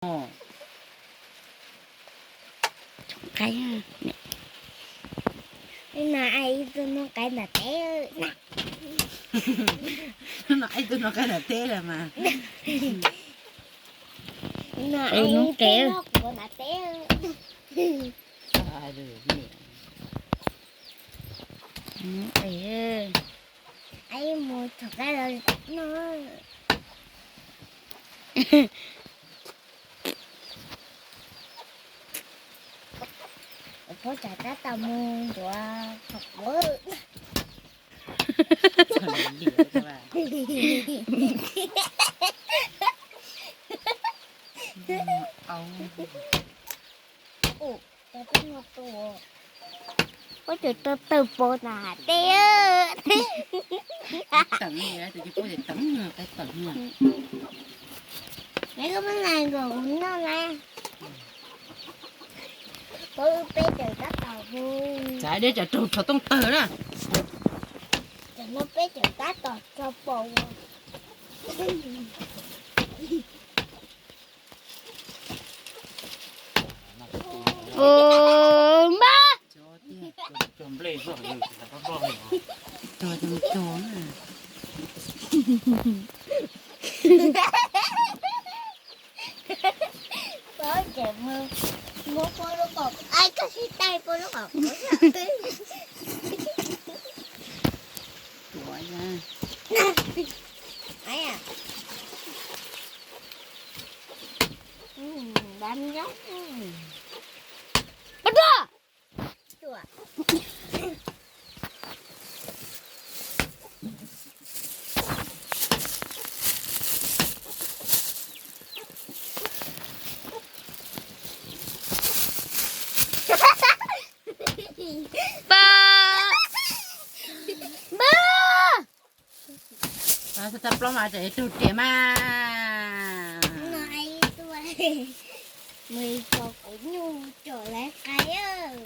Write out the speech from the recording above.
Qaib. No ib tug noj qaib nram teb. No ib tug noj qaib nram teb lawm mas. No ib tug noj quav nram teb. Mus tham qaib los no. Puab tseem tab tom mus ncuav qhov quav. Puab tseem tawg tawg pos nram teb. Neb koj pab nais nkaus kuv noj na. Puab peb tseem tab tom mus. Txav deb tsam raug tsho tooj tawg na. Tsam no peb tseem tab tom tso pos. Npab. Puab tseem mus muab puab lub qhov, koj sib tais puab lub qhov quav. Npab. Npab. Txog txaj plaub mas tseem tug riam mas. Mus tso kuv nyuj tsom laiv qais.